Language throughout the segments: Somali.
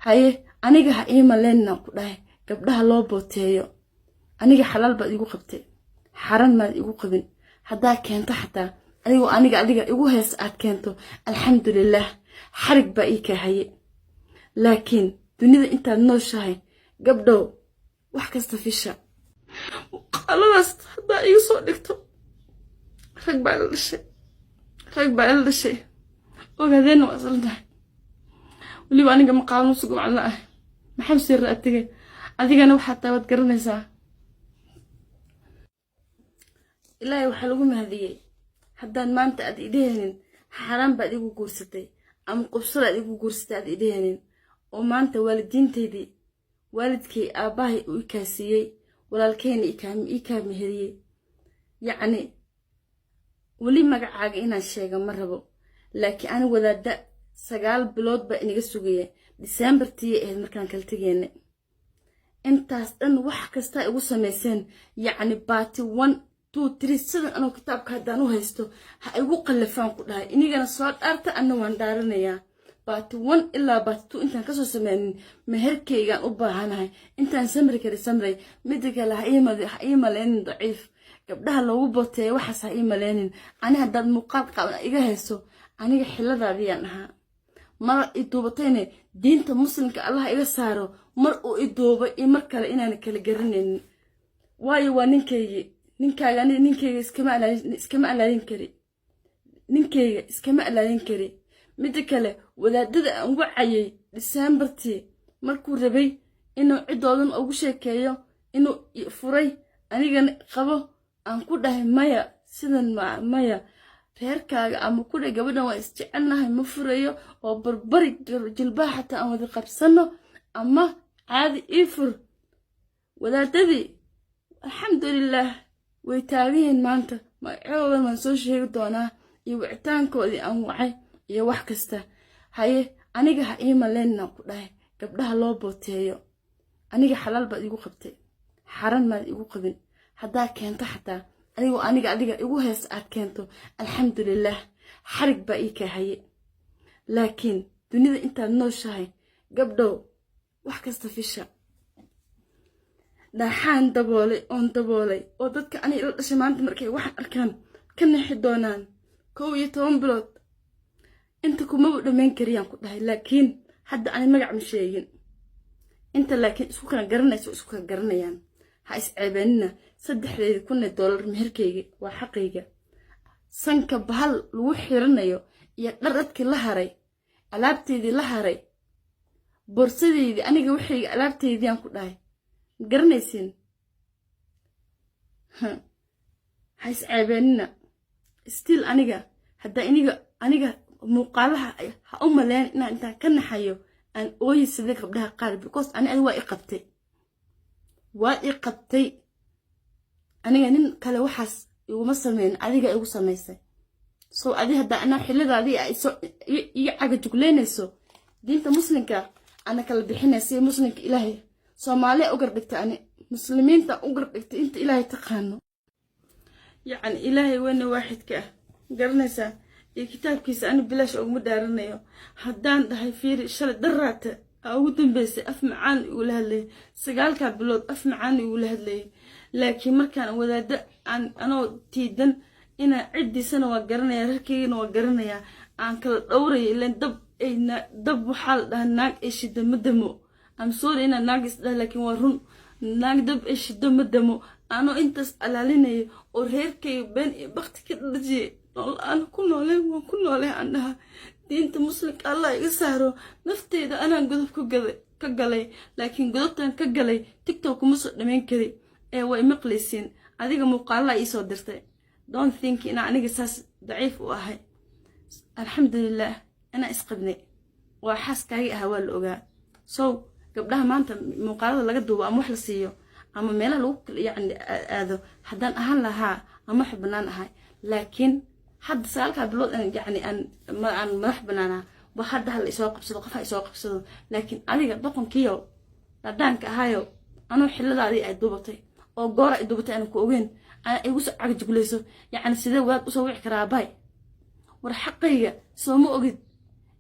Haye, aniga ha ii maleyninaan ku dhahay gabdhaha loo booteeyo. Aniga xalaal baad igu qabtay, xaran maad igu qabin. Haddaa keento xataa adigoo aniga adiga igu heesta aad keento, alxamdulilaah, xarig baa ii kaahaye. Laakiin dunida intaad nooshahay, gabdhow, wax kasta fisha. Muuqaaladaas haddaa iga soo dhigto, rag baa ila dhashay, rag baa ila dhashay, ogaadeenna waa isla tahay. Weliba aniga maqaalmo sugumcadla ah maxaa sirra atigay, adigana waxaa taa waad garanaysaa. Ilaahay waxaa lagu mahadiyey haddaan maanta aad idhehaynin xaaraan baad igu guursatay ama qubsada aad igu guursatay aad idhehaynin, oo maanta waalidiintaydii, waalidkay, aabbahay uu ikaasiiyey, walaalkayna ii kaa meheriyey. Yacni weli magacaaga inaan sheega ma rabo, laakiin ani wadaadda 9 bilood baa inaga sugaya. Disembartiiyay ahayd markaan kala tegeyna. Intaas dhan wax kastaa igu samayseen, yacni part 1, 2, 3, sidan anoo kitaabka haddaan u haysto ha igu qallafaan ku dhahay. Inigana soo dhaarta, anna waan dhaaranayaa. Part 1 ilaa part 2 intaan kasoo sameynin, meherkaygaan u baahanahay. Intaan samri kari samray. Mida kale, ha ii maleynin daciif gabdhaha loogu boteeyo, waxaas ha ii maleynin. Ani haddaad muuqaal qaaban iga hayso, aniga xiladaadiyaan ahaa mar i duubatayne, diinta Muslimka Allah iga saaro mar uu i duubay iyo mar kale inaana kala garanaynin. Waayo, waa ninkaygii. Ninkaaga ani ninkayga iskama alaalin kari, ninkayga iskama alaalin kari. Midda kale, wadaadada aan wacayay Disembartii markuu rabay inuu ciddoodan ugu sheekeeyo inuu furay, anigana qabo, aan ku dhahay maya, sidan maya, reerkaaga ama ku dheh gabadhan waa isjecelnahay, ma furayo, oo barbari jilbaha xataa aan wada qabsano ama caadi ii fur. Wadaadadii, alxamdulilaah, way taagayihiin maanta. Magacoodan waan soo sheegi doonaa iyo wicitaankoodii aan wacay iyo wax kasta. Haye, aniga ha ii maleyninaan ku dhahay gabdhaha loo booteeyo. Aniga xalaal baad igu qabtay, xaran maad igu qabin. Haddaa keento xataa adigoo aniga adiga igu heesta aad keento, alxamdulilaah, xarig baa ii kaahaye. Laakiin dunida intaad nooshahay, gabdhow, wax kasta fisha. Dhaaxaan daboolay oon daboolay oo dadka aniga ila dhashay maanta markay waxaan arkaan ka nexi doonaan. 11 bilood inta kumaba dhammayn kariyaan ku dhahay. Laakiin hadda ani magac ma sheegin inta, laakiin isku kala garanayso, isku kala garanayaan. Ha isceebeenina. 3,000 doolar meherkayga waa xaqayga. Sanka bahal lagu xiranayo iyo dhar dadkii la haray, alaabteydii la haray, boorsadeydii, aniga waxayga, alaabteydiyaan ku dhahay. Ma garanaysiin? Ha isceebeenina. Still aniga haddaa iniga aniga muuqaalaha ha u maleyn inaan intaan ka naxayo aan ooyi sida gabdhaha qaar, because ani adi waa i qabtay, waa i qabtay. Aniga nin kale waxaas iguma sameyn, adiga igu samaysay. So adi haddaa anaa xiladaadii ii caga jugleynayso, diinta Muslimka ana kala bixinaysa iyo Muslimka Ilaahay Soomaaliya u gardhigtay, ani Muslimiinta u gardhigtay inta Ilaahay taqaano, yacni Ilaahay weyne waaxidka ah garanaysaa iyo kitaabkiisa, ani bilaash uguma dhaaranayo. Haddaan dhahay fiiri, shalay daraata aa ugu dambeysay af macaan igula hadlayay, 9-kaa bilood af macaan igula hadlayay. Laakiin markaan wadaado aan anoo tiidan inaa ciddiisana waa garanaya, reerkaygana waa garanayaa, aan kala dhowraya ilan dab ay dab waxaa la dhahaa naag ay shida ma damo. I'm sorry inaan naag isdhaha, laakiin waa run, naag dab ay shido ma damo. Anoo intaas alaalinayo oo reerkayga been iyo bakti ka dhajiyay, nool aan ku nooleen, waan ku noolay, aan dhaha diinta Muslimka Allah iga saaro, nafteyda anaan godob ka galay. Laakiin godobtan ka galay TikTok kuma soo dhamayn kari ee way maqlaysiin. Adiga muuqaalada iisoo dirtay, don't think inaa aniga saas daciif u ahay. Alxamdulilah inaa isqabnay, waa xaaskaagii ahaa, waa la ogaa. So gabdhaha maanta muuqaalada laga duubo ama wax la siiyo ama meelaha lagu yacni aado, haddaan ahaan lahaa ama wax bannaan ahay. Laakiin hadda 9-kaa bilood yacni aan madax bannaanaa ba hadda hala isoo qabsado, qof ha isoo qabsado. Laakiin adiga doqonkiyo dhadhaanka ahayo, anoo xiladaadii ay duubatay oo goora ay duubatay aanan ku ogeyn, ana igu soo cagajuglayso, yacni sidee wadaad usoo wici karaa bay? War xaqayga sooma ogid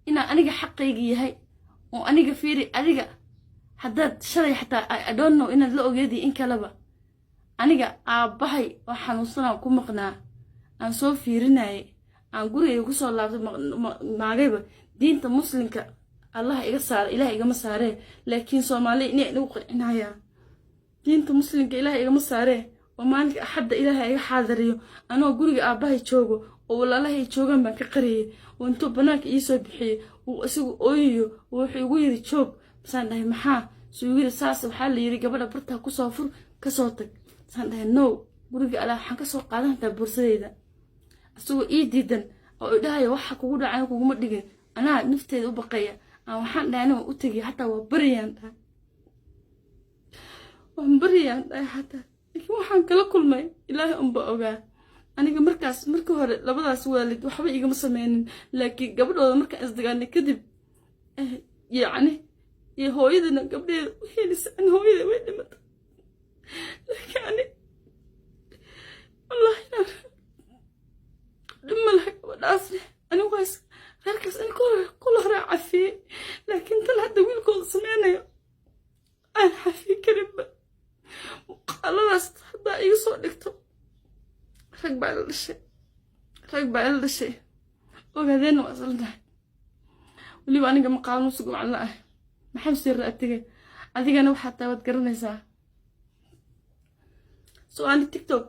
inaa aniga xaqayga yahay? Oo aniga fiiri, adiga haddaad shalay xataa, I don't know inaad la ogeedii in kaleba, aniga aabbahay oo xanuunsanaan ku maqnaa, aan soo fiirinayay, aan gurigayga kusoo laabtay, maagayba diinta Muslimka Allah iga saara, Ilaah igama saaree, laakiin Soomaaliya inay inagu qancinayaan diinta Muslimka Ilaah igama saaree, oo maalinka Axadda Ilaahay iga xaadariyo, anoo guriga aabbahay joogo oo walaalahay joogaan baan ka qariyay, oo intuu banaanka iisoo bixiyey uu isagu ooyayo, wuxuu igu yiri, "Joog." Masaan dhahay, "Maxaa?" Suu igu yiri, "Saas waxaa la yiri, gabadha bartaa kusoo fur, kasoo tag." Masaan dhahay, "No, guriga alaa waxaan kasoo qaadan hataa boorsadeyda." Isagoo ii diidan oo idhahaya, "Waxa kugu dhacay kuguma dhigin, anaa nafteeda u baqaya," aan waxaan dhahay, "Aniga u tegiy, xataa waa baryaan dhahay, waan baryaan dhahay xataa." Laakiin waxaan kala kulmay Ilaahay unba ogaa. Aniga markaas, markii hore labadaas waalid waxba igama sameynin, laakiin gabadhooda markaan isdagaanay kadib, yacni iyo hooyadana gabdheeda u helisa, ani hooyada way dhimata, laakiin ani wallahi dhib ma laha gabadhaasne. Anigu waas reerkaas ani kula hore cafiyey, laakiin tan hadda wiilkooda sameynayo aan cafiyi karinba. Muuqaaladaas haddaa iga soo dhigto, rag baa ila dhashay, rag baa ila dhashay, ogaadeenna waa isla tahay. Weliba aniga maqaal musugu macla ah maxaa sirra adigana waxaa taa waad garanaysaa. So ani TikTok